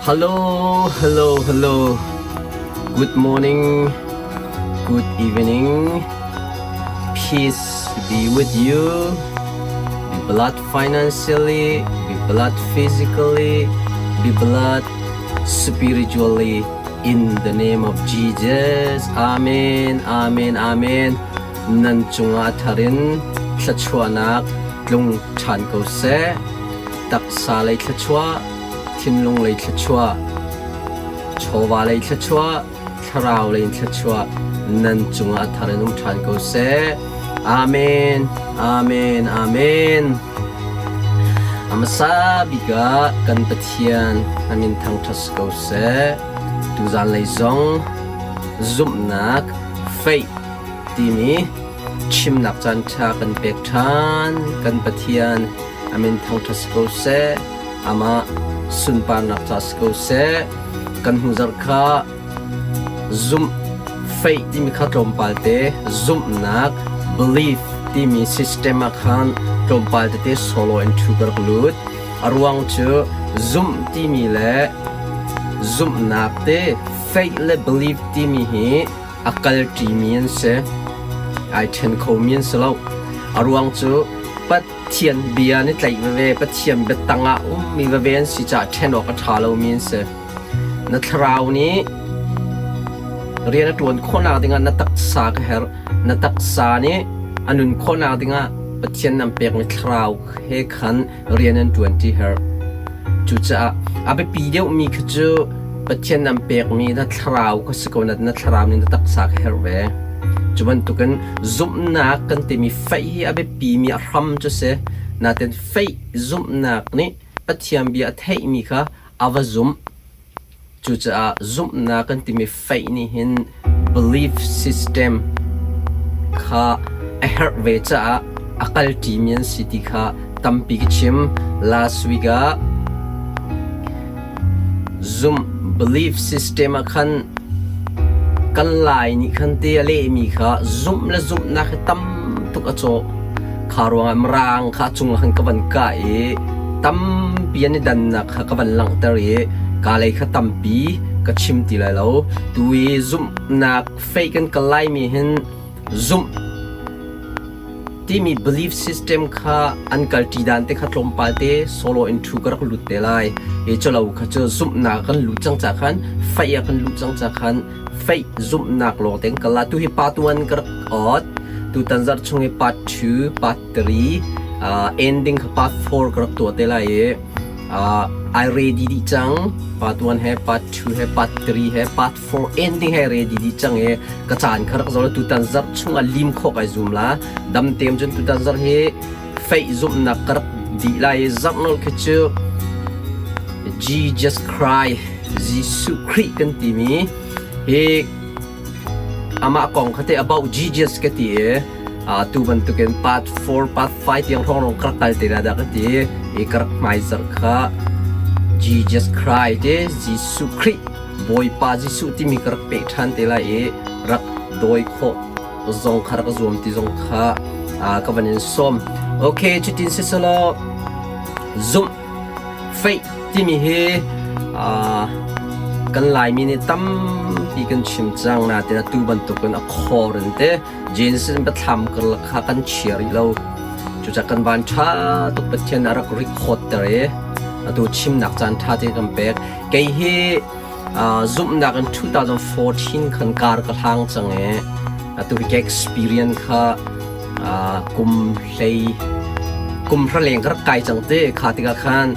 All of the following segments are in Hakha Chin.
Hello, hello, hello. Good morning, good evening. Peace be with you. Be blessed financially, be blessed physically, be blessed spiritually in the name of Jesus. Amen, amen, amen. Nan cungah tharin thluachuahnak tlung ṭhan ko seh. Taksa lei thluachuah, thinlung lei thluachuah, chawva lei thluachuah, thlarau lei thluachuah nan cungah a thar in um ṭhan ko seh. Amen, amen, amen. A hmasa bik ah kan Pathian a min thangṭhat si ko seh. Tuzan lei zong zumhnak faith timi chimnak caanṭha kan pek ṭhan. Kan Pathian a min thangṭhat si ko seh. Amah sunparnak ca si ko seh. Kan hnuzarh kha zumh faith timi kha tlawmpal te zumhnak belief timi system ah khan tlawmpal tete solo in thu ka rak lut. A ruang cu zumh timi le zumhnak te faith le belief timi hi a kalṭimi an si. Ai ṭhen khomi an si lo. A ruang cu Pathian bia an i tlaih veve, Pathian biatang ah ummi veve an si caah ṭhen awk a ṭha lomi an si. Na thlarau nih rian a ṭuan khawhnak dingah na taksa ka herh. Na taksa nih a nun khawhnak dingah Pathian an pekmi thlarau he khan rian an ṭuanṭi herh. Cucaah a biapi deuhmi kha cu Pathian an pekmi na thlarau kha si ko na na thlarau nih na taksa kha herh ve. Cu bantukin zumhnak kan timi faith hi a biapimi a hram cu si. Nain faith zumhnak nih Pathian bia a theihmi kha a va zumh. Cucaah zumhnak kan timi faith nih hin belief system kha a herh ve caah a kalṭimi an si ti kha tampi ka chim. Last week ah zumh belief system ah khan kan Lai nih khan te a lehmi kha zumh le zumhnak hi tam tuk a cawh. Kha ruangah Mirang kha a cung ah khan ka van kah i tampi an i dannak kha ka van langhter i ka lei kha tampi ka chim ti lai lo. Tu i zumhnak fei kan kal laimi hin zumh timi belief system kha an kalṭi dan te kha tlawmpal te solo in thu ka rak lut te lai. I culo kha cu zumhnak kan lut cang ca khan faih ah kan luh cang ca khan faih zumhnak lawng te kan kal la. Tu hi part 1 ka rak ot. Tutan zarh chung i part 2, part 3, ending kha part 4 ka rak tuah te lai i ai ready dih cang. Part 1 he, part 2 he, part 3 he, part 4 ending he ready dih cang i ka caan kha rak zo tutan zarh chung ah lim khawh kai zum la. Dam tem cun tutan zarh hi faih zumhnak ka rak dih lai i zarh nolh khi cu Jesus Christ, Jesuh Khrih kan timi hi amah kong kha te about Jesus ka ti i tu bantukin part 4 part 5 tiang hrawng rong ka rak kal te la dah ka ti i ka rak hmaizarh kha Jesus Christ te Jesuh Khrih Bawipa Jesuh timi ka rak peh ṭhan te lai i rak dawi khawh zong kha rak zuam ti zong kha ka van in sawm. Okay, cutin si selaw zumh faith timi hi kan Laimi nih tampi kan chim cang nain atu bantukin a khor in te Genesis in biathlam karlak kha kan chia rih lo. Cucaah kan van ṭha tuk Pathian a rak record ter i atu chimnak caan ṭha te kan pek. Kei hi zumhnak in 2014 khan kar ka hlang cang i atu hi ka experience kha kum hlei kum hra leng ka rak kai cang te. Kha tikah khan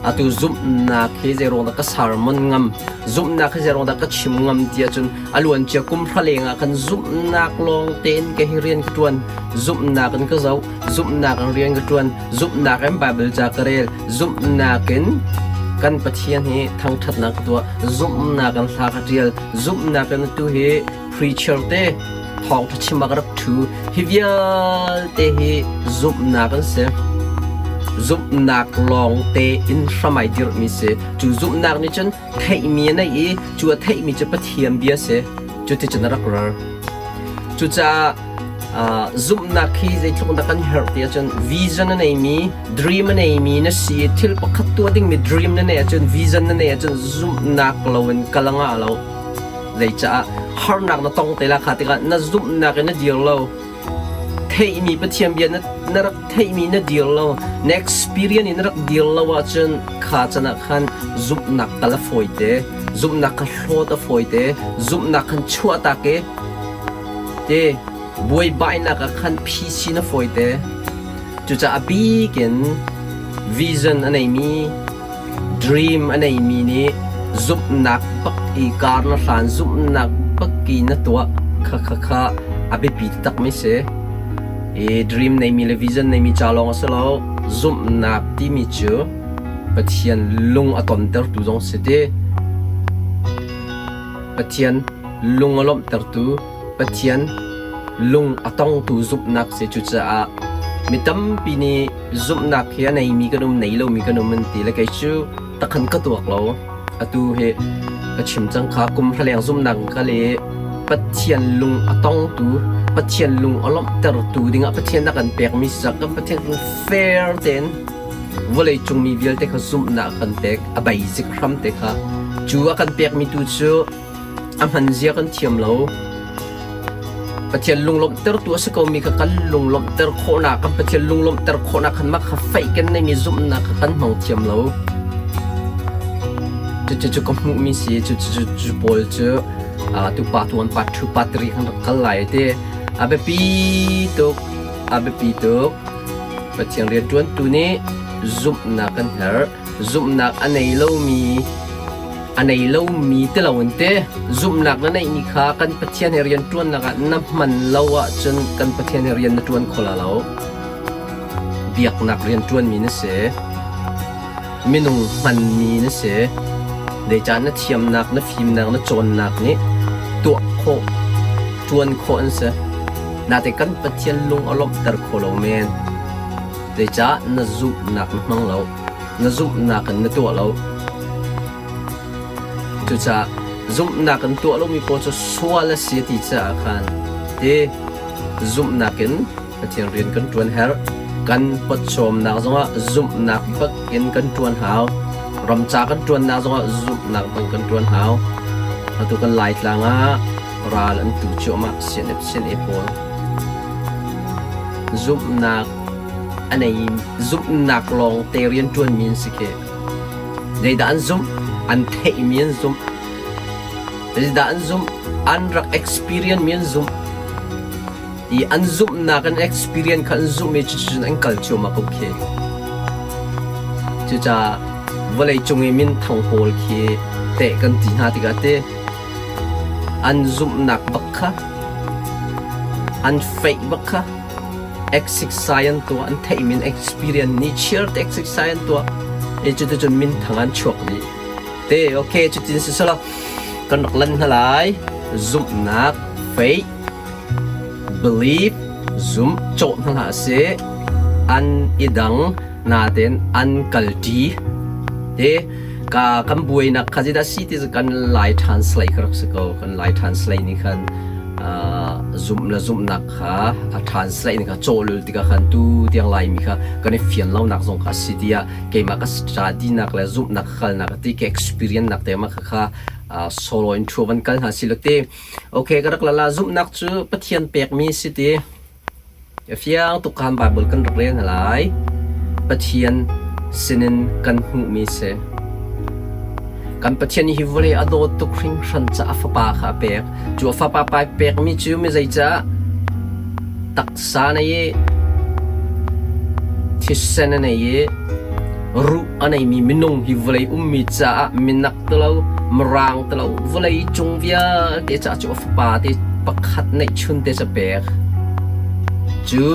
atu zumhnak hi zeiruang dah ka sermon ngam, zumhnak hi zeiruang dah ka chim ngam ti ahcun a luancia kum hra leng ah khan zumhnak lawng tein ka hi rian ka ṭuan, zumhnak in ka zoh, zumhnak in rian ka ṭuan, zumhnak in Baibal ca ka rel, zumhnak in kan Pathian hi thangṭhatnak ka tuah, zumhnak in hla ka ṭial, zumhnak in atu hi preacher te thawngṭha chim ah ka rak ṭhu. Hi vialte hi zumhnak an si. Zumhnak lawng te in hram ai dirhmi si. Cu zumhnak nih cun theihmi a neih i cu a theihmi cu Pathian bia si. Cuticun a rak rar. Cucaah. Zumhnak hi zeitluk dah kan herh ti ahcun vision a neimi, dream a neimi na si i thil pakhat tuah dingmi dream na neih ahcun, vision na neih ahcun zumhnak loin kal a ngah lo. Zeicah harnak na tong te la kha tikah na zumhnak in na dir lo. Theihmi Pathian bia na rak theihmi na dir lo, na experience in na rak dir lo ahcun kha can ah khan zumhnak kal a fawi te, zumhnak kha hlawt a fawi te, zumhnak khan chuahtak i Te buaibainak ah khan phisin a fawite. Cucaah a bik in vision a neimi, dream a neimi nih zumhnak bak i kar na hlan, zumhnak bak i na tuah kha kha kha a biapi taktakmi si. I dream neimi le vision neimi ca lawng a si lo. Zumhnak timi cu Pathian lung a tontertu zong si ti. Pathian lung a lawmhtertu, Pathian lung a tongtu zumhnak si. Cucaah mi tampi nih zumhnak hi a neimi kan um, nei lomi kan um an ti le kei cu takhan ka tuak lo. Atu hi ka chim cang kha kum hra zumhnak ka le Pathian lung a tongtu, Pathian lung a lawmhtertu dingah Pathian a kan pekmi si kan Pathian fair tein vawlei cung mi vialte kha zumhnak a kan pek, a basic hram te kha. Cu a kan pekmi tu cu a hman zia kan thiam lo. Pathian lunglawmhtertu a si komi kha kan lunglawmhter khawhnak, kan Pathian lunglawmhter khawhnak khan mah kha faih kan neimi zumhnak kha kan hmang thiam lo. Cucu ka hmuhmi si, cucu cu pawl cu tu part 1, part 2, part 3 kan rak kal lai ti. A biapi tuk, a biapi tuk. Pathian rianṭuantu nih zumhnak kan herh. Zumhnak a nei lomi a nei lomi ti loin te zumhnak na neihmi kha kan Pathian he rianṭuannak ah na hman lo ahcun kan Pathian he rian na ṭuan kho la lo. Biaknak rianṭuanmi na si. Minung hmanmi na si. Zeicah na thiamnak, na fimnak, na cawnnak nih tuah khawh, ṭuan khawh an si. Natein kan Pathian lung a lawmhter kho lo men. Zeicah na zumhnak na hmang lo, na zumhnak in na tuah lo. Cucaah zumhnak in tuah lomi pawl cu sual a si ti caah khan ti zumhnak in Pathian rian kan ṭuan herh. Kan pawcawmnak zongah zumhnak bak in kan ṭuan hau. Ramca kan ṭuannak zongah zumhnak bak kan ṭuan hau. Atu kan Laitlang ah ral an tu cuahmah CNF CNA pawl. Zumhnak a nei zumhnak lawng te rianṭuanmi an si khi. Zeidah an zumh? An theihmi an zumh. Zeidah an zumh? An rak experience mi an zumh. I an zumhnak an experience kha an zumh i cucun an kal cuahmah ko khi. Cucaah vawlei cung i minthang pawl khi teh kan ti hna tikah te An zumhnak bak kha, an faith bak kha exercise an tuah, an theihmi an experience nih chiar te exercise an tuah. I cuticun minthang an chuak dih. Te, okay, cutin si selaw kan rak lan hna lai. Zumhnak, faith, belief, zumh, cawh hna hlah sih. An i dang natein an kalṭi. Te, ka kan buainak kha zeidah si ti kan Lai translate ka rak si ko. Kan Lai translate nih khan zumh le zumhnak kha a translate nih kha cawhlul tikah khan tu tiang Laimi kha kan i fian lonak zong kha a si tiah keimah ka study-nak le zumhnak ka kalnak ti ka experience nak te mah kha kha solo in thu van kal hna si lo te. Okay, ka rak lala zumhnak cu Pathian pekmi si ti. A fiang tuk khan Baibal kan rak rel hna lai. Pathian sinin kan hmuhmi si. Kan Pathian hi vawlei a dawt tuk hringhran caah a fapa kha a pek. Cu a fapa pai pekmi cu mi zeicah taksa nei i thisen a nei i ruh a neimi minung hi vawlei ummi caah minak tilo mirang tilo vawlei cung vialte caah cu a fapa te pakhat neihchun te ca pek. Cu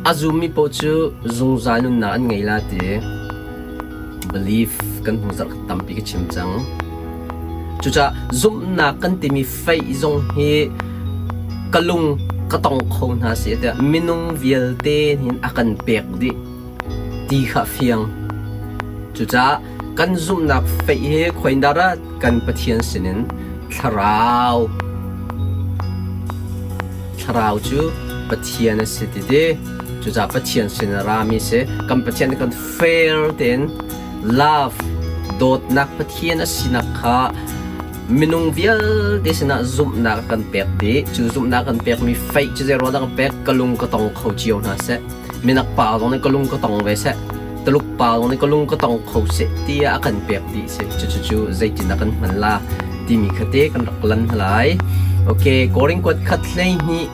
a zummi paoh cu zungzal nunnak an ngei la ti belief kan hnu zarh tampi ka chim cang. Cucaah zumhnak kan timi faith zong hi ka lung ka tong kho hna si tiah minung vialte hin a kan pek dih ti kha fiang. Cucaah kan zumhnak faith hi khoindar ah kan Pathian sinin thlarau thlarau cu Pathian a si ti ti. Cucaah Pathian sin a rami si. Kan Pathian kan fair tein love dawtnak Pathian a sinak kha minung vialte sinah zumhnak a kan pek dih. Cu zumhnak kan pekmi faith cu zei ruangah dah kan pek? Ka lung ka tong kho cio hna seh. Minak pa zong nih ka lung ka tong ve seh. Tuluk pa zong nih ka lung ka tong kho seh tiah a kan pek dih si. Cucu zeitin dah kan hman la timi kha te kan rak lan hna lai. Okay, Korin kuat khat 12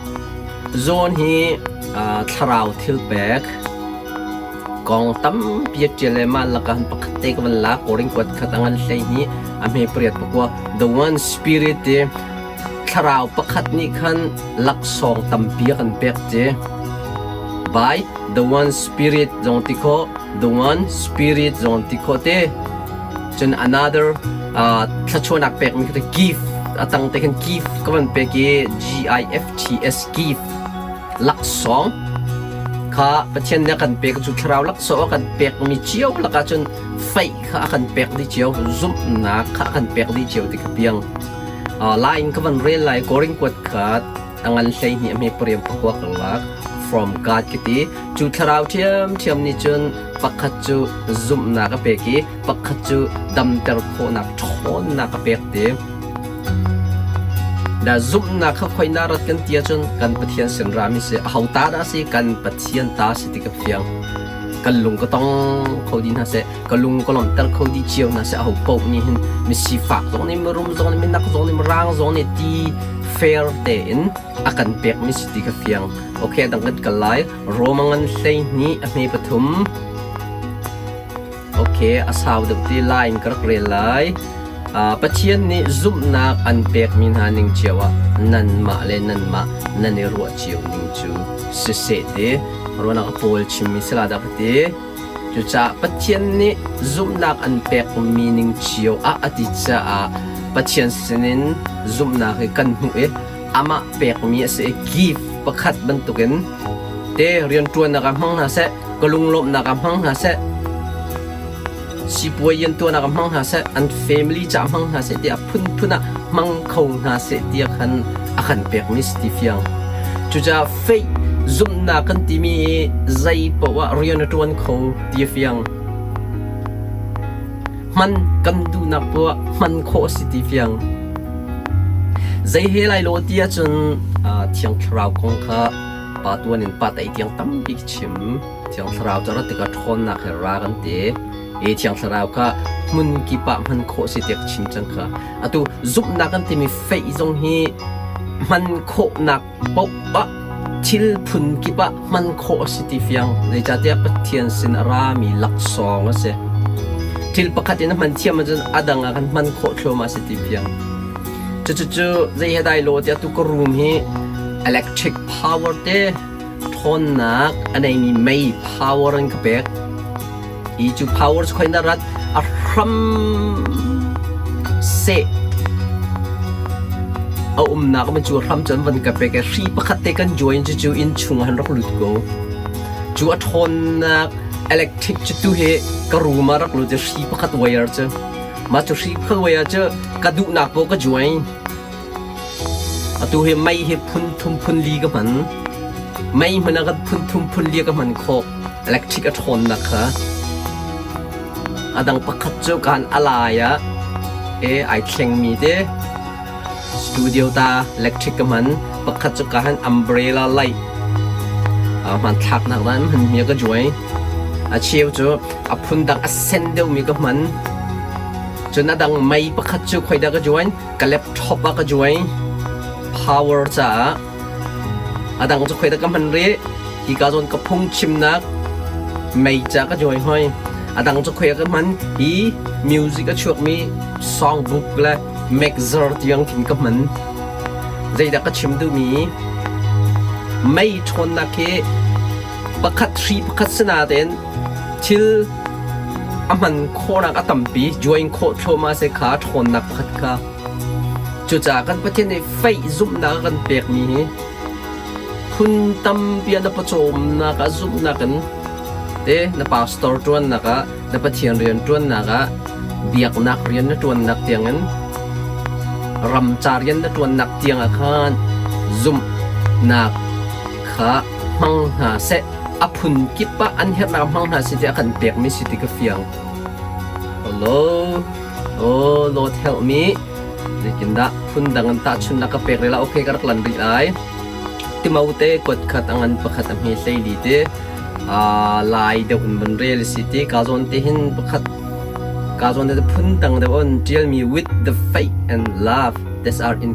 zawn hi thlarau thil pek kong tampi a ṭial le mah lakah han pakhat te ka van lak. Korin kuat khat a ngan 12 a hme pariat pakua the one spirit ti thlarau pakhat nih khan laksawng tampi a kan pek ti. By the one spirit zong ti khawh, the one spirit zong ti khawh te. Cun another thluachuahnak pekmi kha gift a tang te khan gift ka van pek i G I F T S gift laksawng kha Pathian nih a kan pek cu thlarau laksawng a kan pekmi cio lakah cun faith kha a kan pek dih cio zumhnak kha a kan pek dih cio ti kha piang. Lai in ka van rel lai Korin kuat khat a ngan 12 a hme pariam pakua ka lak from God ka ti. Cu thlarau ṭhiamṭhiam nih cun pakhat cu zumhnak a pek i pakhat cu damter khawhnak ṭhawnnak a pek ti. Da zumhnak kha khoi na rat kan ti ahcun kan Pathian sin rami si aho ta dah si kan Pathian ta si ti ka fiang. Kan lung ka tong kho dih hna seh ka lung ka lawmhter kho dih cio hna seh aho paoh nih hin misifak zong nih mirum zong nih minak zong nih mirang zong nih ti fair tein a kan pekmi si ti ka fiang. Okay, dang kan kal lai. Roma ngan 12 a hme pathum. Okay, a sau deuh ti lai in ka rak rel lai. Pathian nih zumhnak an pekmi hna ning cio ah nanmah le nanmah nan i ruah cio ning cu siseh ti ruahnak Paul chimmi si la dah ka ti. Cucaah Pathian nih zumhnak an pekmi ning cio ah a ti caah Pathian sinin zumhnak hi kan hmuh i amah pekmi a si i gift pakhat bantukin te rianṭuannak ah hmang hna seh, ka lunglawmhnak ah hmang hna seh, sipuai rianṭuannak ah hmang hna seh, an family caah hmang hna seh tiah phunphun ah hmang kho hna seh tiah khan a kan pekmi si ti fiang. Cucaah faith zumhnak kan timi hi zei paoh ah rian a ṭuan kho ti a fiang. Hman kan duhnak poah hman khawh a si ti fiang. Zei he lai lo ti ahcun Thiang Thlarau kong kha pa tuan in pa tei tiang tampi chim. Thiang Thlarau cu rat tikah ṭhawnnak he ra kan ti. I Thiang Thlarau kha hmun kip ah hman khawh si tiah ka chim cang kha. Atu zumhnak kan timi faith zong hi hman khawhnak paoh ah thil phun kip ah hman khawh a si ti fiang. Zeicahtiah Pathian sin a rami laksawng a si. Thil pakhat in a hman thiam ahcun a dang ah kan hman khawh thluahmah a si ti fiang. Cucucu zei he dai lo tiah tu ka room hi electric power te ṭhawnnak a neimi mei power in ka pek. Hi cu power cu khoi na rat a hram seh a umnak man cu hram cun van ka pek i hri pakhat te kan join cu cu inn chung han rak lut ko. Cu a ṭhawnnak electric cu tu hi ka room ah rak lut i hri pakhat wire cu mah cu hri pakhat wire cu ka duhnak paoh ka join. Atu hi mei hi phun thum phun li ka hman. Mei hmanh ah kan phun thum phun li ka hman khawh. Electric a ṭhawnnak kha. A dang pakhat cu kaan a lai ah e ai thlengmi te studio ta electric ka hman. Pakhat cu ka han umbrella light hmanthlaknak dan hmanmi ka join. A cheu cu a phun dang a sen deuhmi ka hman. Cun a dang mei pakhat cu khoidah ka join? Ka laptop ah ka join. Power caah a dang cu khoidah ka hman rih. Hika zawn ka phungchimnak mei ca ka join hoi. A dang cu khoi ka hman. Hi music a chuakmi songbook le mixer tiang khin ka hman. Zeidah ka chim duhmi mei ṭhawnnak hi pakhat hri pakhat si nain thil a hman khawhnak a tampi join khawh thluahmah si kha ṭhawnnak pakhat kha. Cucaah kan Pathian nih faith zumhnak a kan pekmi hi phun tampi ah na pawcawmnak ah zumhnak in te na pastor ṭuannak ah na Pathian rian ṭuannak ah biaknak rian na ṭuannak tiangin ramca rian na ṭuannak tiangah khan zumhnak kha. kha hmang hna seh, a phun kip ah an herhnak hmang hna seh tiah a kan pekmi si ti ka fiang. Hello, oh Lord help me. Zeitindah phundang an tahchunhnak ka pek rih la? Okay, ka rak lan rih lai. Timote kuat khat a ngan pakhat a hme hleili te lai deuh in van rel si ti ka zawn te hin pakhat ka zawn te phundang deuh on ṭialmi with the faith and love that are in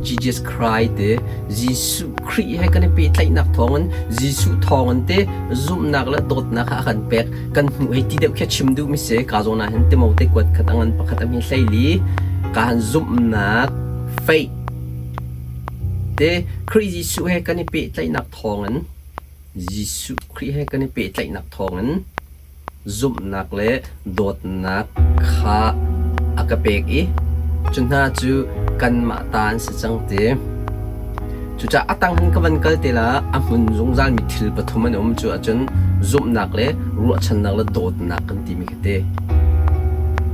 Jesus Christ te Jesuh Khrih he kan i pehtlaihnak thawngin Jesuh thawngin te zumhnak le dawtnak kha a kan pek kan hmuh hei ti deuh khi chim duhmi si ka zawn ah hin Timote kuat khat a ngan pakhat a hme hleili ka han zumhnak faith te Khrih Jesuh he kan i pehtlaihnak thawngin Jesuh Khrih he kan i pehtlaihnak thawngin zumhnak le dawtnak kha a ka pek i cu hna cu kanmah ta an si cang ti. Cucaah a tang hin ka van kal te la a hmun zungzalmi thil pathum an um cu ahcun zumhnak le ruahchannak le dawtnak kan timi khi te.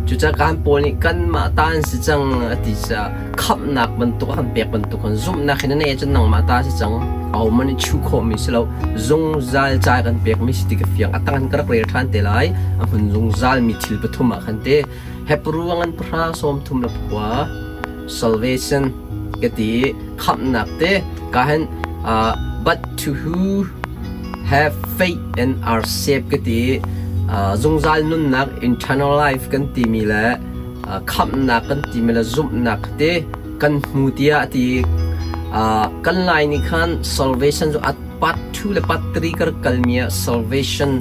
Cucaah kan Paul nih kanmah ta an si cang a ti caah khamhnak bantuk a kan pek bantuk kan zumhnak hin na neih ahcun nangmah ta si cang ahohmanh nih chuh khawhmi si lo zungzal ca kan pekmi si ti ka fiang a tang in ka rak rel ṭhan te lai a hmun zungzal mi thil pathum ah khan te Hebrew ngan pahra sawm thum le pakua salvation ka ti khamhnak te ka hin but to who have faith and are saved ka ti zungzal nunnak eternal life kan timi le khamhnak kan timi le zumhnak te kan hmu tiah a ti. Kan Lai nih khan salvation cu at part 2 le part 3 ka rak kalmi ah salvation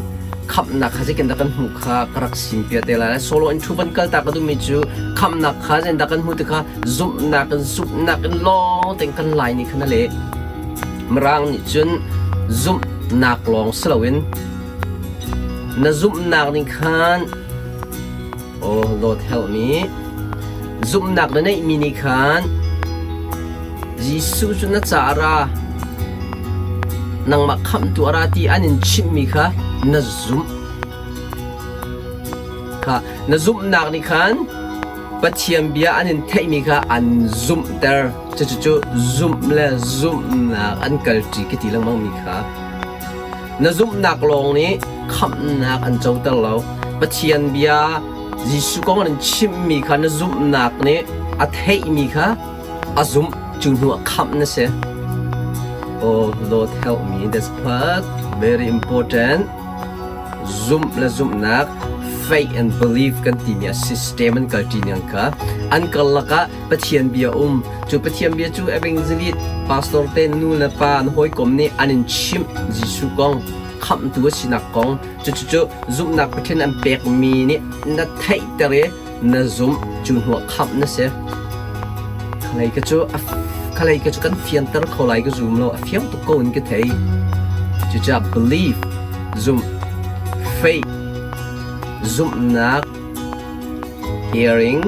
khamhnak kha zeitin dah kan hmuh kha ka rak sim pia te lai. Solo in thu van kal ta ka duhmi cu khamhnak kha zeitin dah kan hmuh ti kha zumhnak in zumhnak in lawng tein kan Lai nih khan a leh. Mirang nih cun zumhnak lawng si loin na zumhnak nih khan Oh Lord help me. Zumhnak na neihmi nih khan Jesuh cu na caah ra nangmah khamhtu a ra ti an in chimhmi kha na zumh. Kha na zumhnak nih khan Pathian bia an in theihmi kha an zumhter. Cucu zumh le zumhnak an kalṭi ka ti lengmangmi kha. Na zumhnak lawng nih khamhnak an coter lo. Pathian bia Jesuh kong an chimhmi kha na zumhnak nih a theihmi kha a zumh cu hnu ah khamh na si. Oh Lord help me this part very important. Zumh le zumhnak faith and belief kan timi a system an kalṭi ning kha an karlak ah Pathian bia um. Cu Pathian bia cu evangelist pastor te nu le pa an hawikom nih an in chimh Jesuh kong, khamhtu a sinak kong. Cucu zumhnak Pathian an pekmi nih na theihter i na zumh cu hnuah khamh na si. Khalei ka cu khalei ka cu kan fianter kho lai ka zum lo a fiang tuk ko in ka thei. Cucaah belief zumh faith zumhnak Hearing,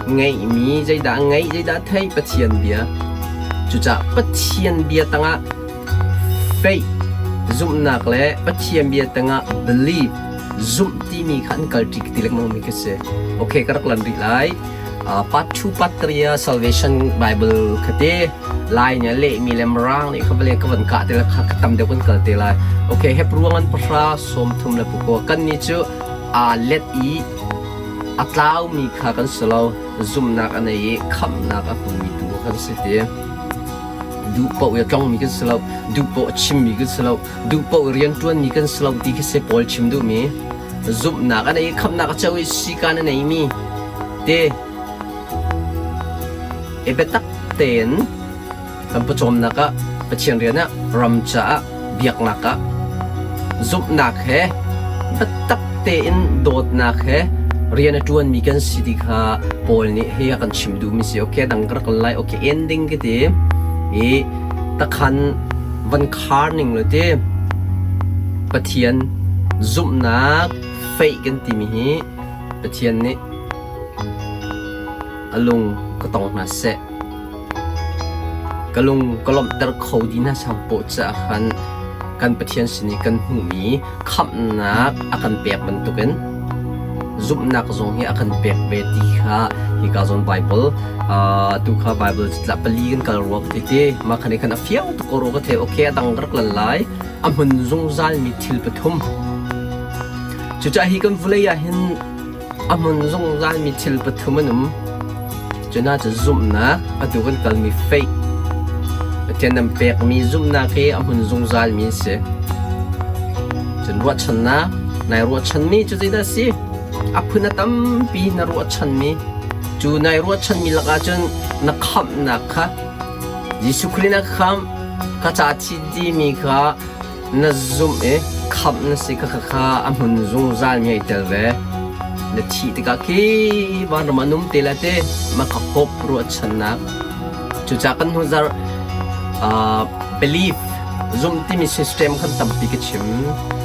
ngeihmi zeidah ngeih zeidah theih Pathian bia. Cucaah Pathian bia tangah faith zumhnak le Pathian bia tangah belief zumh timi kha an kalṭi ti lengmang mi khi si. Okay, ka rak lan rih lai. Part 2, part 3 ah Salvation Bible kha te lai nih a lehmi le Mirang nih kha vale ka van kah te la kha ka tam deuh kan kal te lai. Okay, Hebrew ngan pahra sawm thum le pakua kan nih cu aa let i a tlaumi kha kan si lo, zumhnak a nei i khamhnak a hmumi tu kan si ti. Duh paoh i a tlongmi kan si lo, duh paoh a chimmi kan si lo, duh paoh i rianṭuanmi kan si lo ti khi si Paul chim duhmi. Zumhnak a nei i khamhnak a ceu i sikan a neimi te i biatak tein kan pawcawmnak ah Pathian rian ah ram caah biaknak ah zumhnak he biatak tein dawtnak he rian a ṭuanmi kan si ti kha Paul nih hi a kan chim duhmi si. Okay, dang ka rak lai. Okay, ending ka ti. I takhan van khar ning lo ti Pathian zumhnak faith kan timi hi Pathian nih a lung ka tong hna seh. Ka lung ka lawmhter kho dih hna sang paoh caah khan kan Pathian sin i kan hmuhmi khamhnak a kan pek bantukin zumhnak zong hi a kan pek ve ti kha Hika zawn Bible tu kha Bible tla pali kan kal rua ka ti ti. Mah khan khan a fiang tuk ko rua ka the. Okay, a dang rak lan lai. A hmun zungzal mi thil pathum. Cucaah hi kan vulei ah hin a hmun zungzal mi thil pathum an um. Cuna cu zumhnak, atu kan kalmi faith. Pathian nan pekmi zumhnak hi a hmun zungzal mi an si. Cun ruahchannak, nai ruahchanmi cu zeidah a si? A phun a tampi na ruahchanmi. Cu nai ruahchanmi lakah cun na khamhnak kha Jesuh Khrih na khamh, ka ca thi dimi kha na zumh i khamh na si kha kha a hmun zungzal mi ai tel ve. Na thih tikah khi vanram ah num te la te ma ka hope ruahchannak. Cucaah kan hnu zarh belief zumh timi system khan tampi ka chim.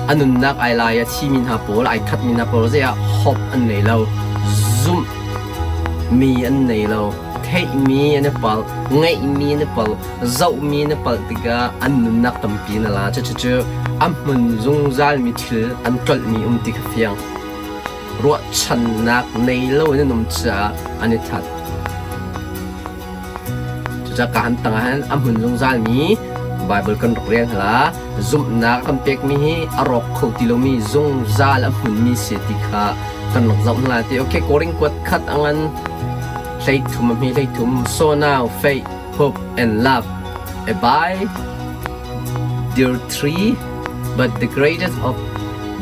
A nunnak ai lai a thimi hna pawl ai thatmi hna pawl zei ah hope an nei lo. Zumh mi an nei lo. Theihmi an i palh, ngeihmi an i palh, zohmi na palh tikah an nunnak tampi na la. Cucu a hmun zungzalmi thil an tlolhmi um ti kha fiang. Ruahchannak nei lo in an um caah an i that. Cucaah ka han tangah hin a hmun zungzalmi Bible kan rak rel hla. Zumhnak kan pekmi hi a rawk kho ti lomi zungzal a hmunmi si ti kha kan rak zoh hna ti. Okay, Korin kuat khat angan hlei thum a hmi hlei thum. So now faith hope and love abide there three but the greatest of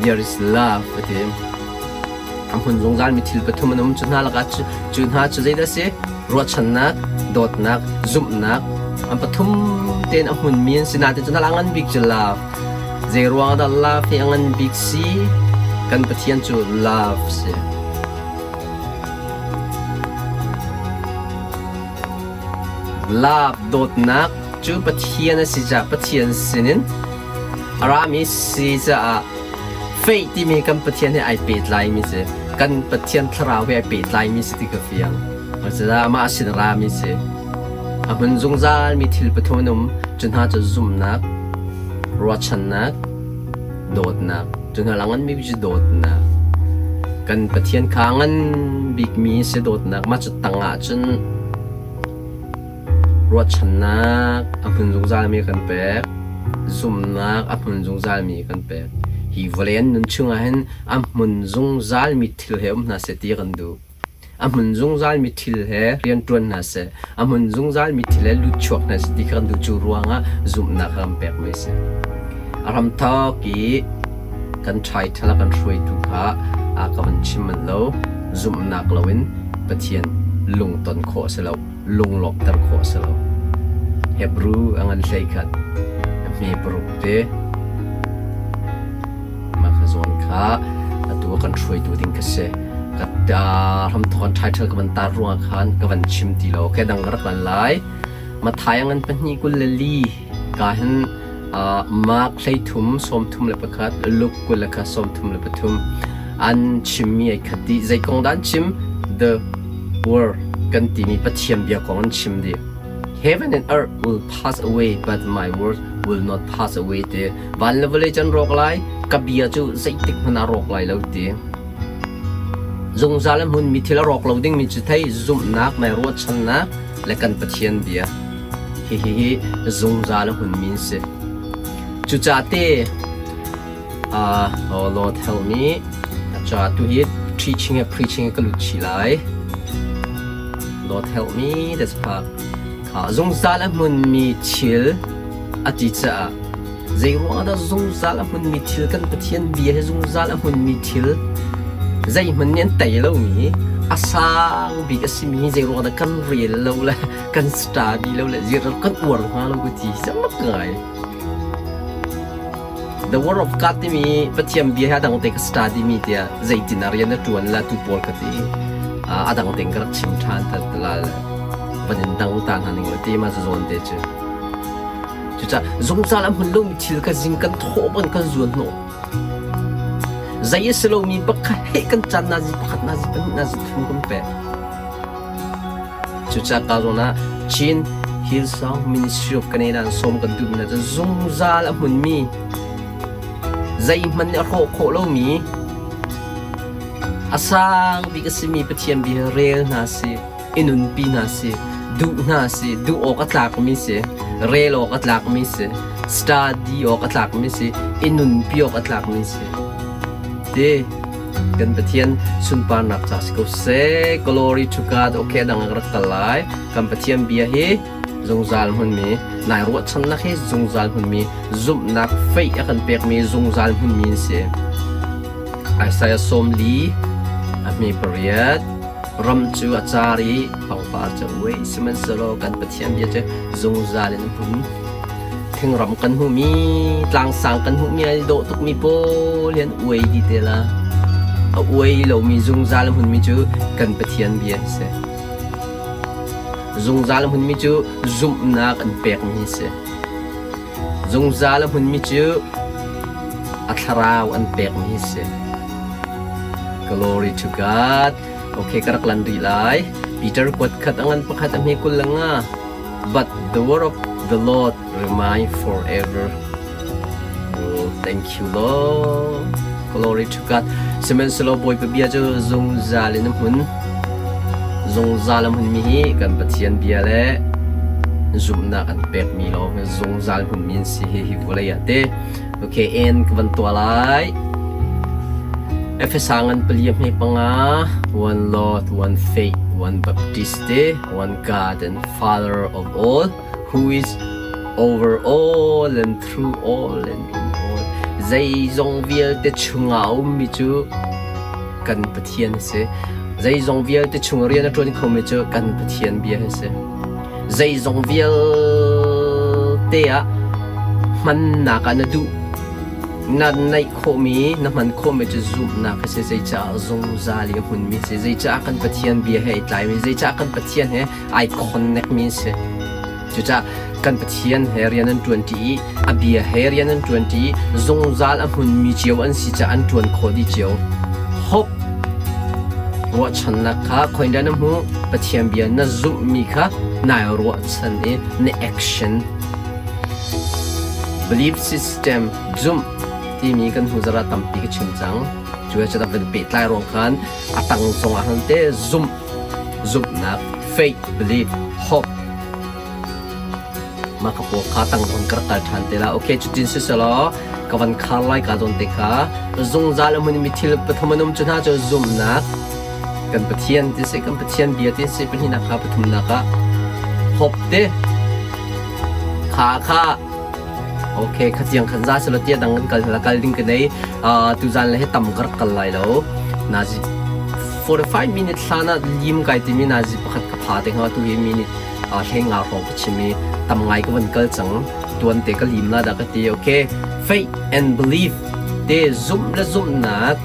there is love a ti a hmun zungzal mi thil pathum an um cu hna lakah cu hna cu zeidah si ruahchannak dawtnak zumhnak an pathum tein a hmun mi an si nain cu hna a ngan bik cu love zei ruang dah love hi a ngan bik si kan Pathian cu love si Love dawtnak cu Pathian a si caah Pathian sinin a rami si caah faith timi kan Pathian he ai pehtlaimi si. Kan Pathian thlarau he ai pehtlaimi si ti ka fiang. Cucaah amah sin a rami si. A hmun zungzalmi thil pathum an um. Cu hna cu zumhnak, ruahchannak, dawtnak. Cu hna la nganmi cu dawtnak. Kan Pathian kha ngan bikmi si dawtnak. Mah cu tangah cun ruahchannak a hmun zungzalmi a kan pek. Zumhnak a hmun zungzalmi a kan pek. Hi vawlei an nun chungah hin a hmun zungzalmi thil he um hna seh ti a kan duh. A hmun zungzalmi thil he rianṭuan hna seh, a hmun zungzalmi thil he lutchuak hna seh ti kha kan duh. Cu ruangah zumhnak kha kan pekmi a si. A hramthawk i kan title a kan hruaitu kha a ka van chim manh lo. Zumhnak loin Pathian lungton khawh a si lo, lunglawmhter khawh a si lo. Hebrew a ngan 11, a hme paruk te. Mah kha zawn kha atu a kan hruaitu ding ka si. Ka hramthawk an title ka van tar ruangah khan ka van chim ti lo. Okay, dang ka rak lan lai. Matthai a ngan 24 ka hin Mark 13 31, Luke 23 an chimmi ai khat dih. Zei kong dah an chim? The Word kan timi Pathian bia kong an chim dih. Heaven and earth will pass away, but my word will not pass away ti. Van le vawlei cu an rawk lai, ka bia cu zeitik hmanh ah rawk lai lo ti. Zungzal a hmunmi thil a rawk lo dingmi cu thei zumhnak, mei ruahchannak le kan Pathian bia. Hihi hi zungzal a hmunmi an si. Cucaah te, uh, oh Lord help me, ca tu hi teaching he preaching ka lut chih lai. Lord help me, that's part. Kha zungzal a hmunmi thil a ti caah zeiruang ah dah zungzal a hmunmi thil kan Pathian bia hi zungzal a hmunmi thil zeihmanh nih an tei lomi a sang bik a simi hi zeiruang dah kan rel lo le kan study lo le zir kan uar hnga lo ka ti hi mak ngai. The Word of God timi Pathian bia hi a dang te ka study mi tiah zeitin a rian a ṭuan la tu pawl ka ti a dang tein ka rak chim ṭhan ta la van in dang ta hna ning la ti ma zawn te cu. Cucaah zungzal a hmun lomi thil kha zing kan thawh ban kan zuan hnawh. Zei a si lomi bak kha heh kan caan nazi pakhat nazi pahnih nazi thum kan pek. Cucaah ka zawn ah Chin Hillsong Ministry of Canada an sawm kan duhmi hna cu zungzal a hmunmi zeihmanh nih a hrawh khawh lomi A sang bik a simi Pathian bia rel hna si, i nunpi hna si, duh hna si, duh awk a tlakmi si, rel awk a tlakmi si, study awk a tlakmi si, i nunpi awk a tlakmi si. Ti kan Pathian sunparnak ca si ko seh. Glory to God. Okay, dang rak kal lai. Kan Pathian bia hi zungzal hmunmi, nai ruahchannak hi zungzal hmunmi, zumhnak faith a kan pekmi zungzal hmunmi an si. Isaiah 40 a hme 8 ram cu a car i pangpar cu a uai, sihmanhsehlaw kan Pathian bia cu zungzal in a hmun. Thingram kan hmuhmi, tlangsang kan hmuhmi ai dawh tukmi pawl hi an uai dih te la. A uai lomi zungzal a hmunmi cu kan Pathian bia hi si. Zungzal a hmunmi cu zumhnak an pekmi hi si. Zungzal a hmunmi cu a thlarau an pekmi hi si. Glory to God. Okay, ka rak lan rih lai. Peter kuat khat a ngan pakhat a hme 25. But the word of the Lord remain forever. Oh, thank you, Lord. Glory to God. Sihmanhsehlaw Bawipa bia cu zungzal in a hmun. Zungzal a hmunmi hi kan Pathian bia le zumhnak an pekmi lawng hi zungzal hmunmi an si hi hi vawlei ah te. Okay, en ka van tuah lai. Efesa ngan 4 hme 5 one Lord, one faith, one baptist te, one God and Father of all, who is over all and through all and in all. Zeizong vialte chungah a ummi cu kan Pathian a si. Zeizong vialte chung rian a ṭuan khomi cu kan Pathian bia a si. Zeizong vialte ah hmannak ah na duh na naih khawhmi na hman khawhmi cu zumhnak a si. Zeicah zungzal i a hmunmi a si. Zeicah kan Pathian bia he ai tlaimi, zeicah kan Pathian he ai connect mi a si. Cucaah kan Pathian he rian an ṭuanṭi i a bia he rian an ṭuanṭi i zungzal a hmunmi cio an si caah an ṭuan khawh dih cio. Hope ruahchannak kha khoindah na hmuh? Pathian bia na zumhmi kha nai ruahchan i na action belief system zumh timi kan hnu zarh ah tampi ka chim cang. Cu he cun a van pehtlai ruang khan a tang zong ah khan te zumh zumhnak faith belief hope mah ka paw kha tang zong ka rak kal ṭhan te la. Okay, cutin si selaw ka van khar lai ka zawn te kha zungzal a hmunmi thil pathum an um cu hna cu zumhnak kan Pathian ti si, kan Pathian bia ti si, pahnihnak kha pathumnak ah hope te kha kha. Okay, khatiang khan za selaw tia dang kan kal la kal ding ka nei. Tuzan le he tam ka rak kal lai lo. Nazi 45 minute hlan ah lim kai timi nazi pakhat ka pha te hnga tu hi minute 15 hrawng ka chim i tam ngai ka van kal cang. Tuan te ka lim la dah ka ti. Okay, faith and belief te zumh le zumhnak.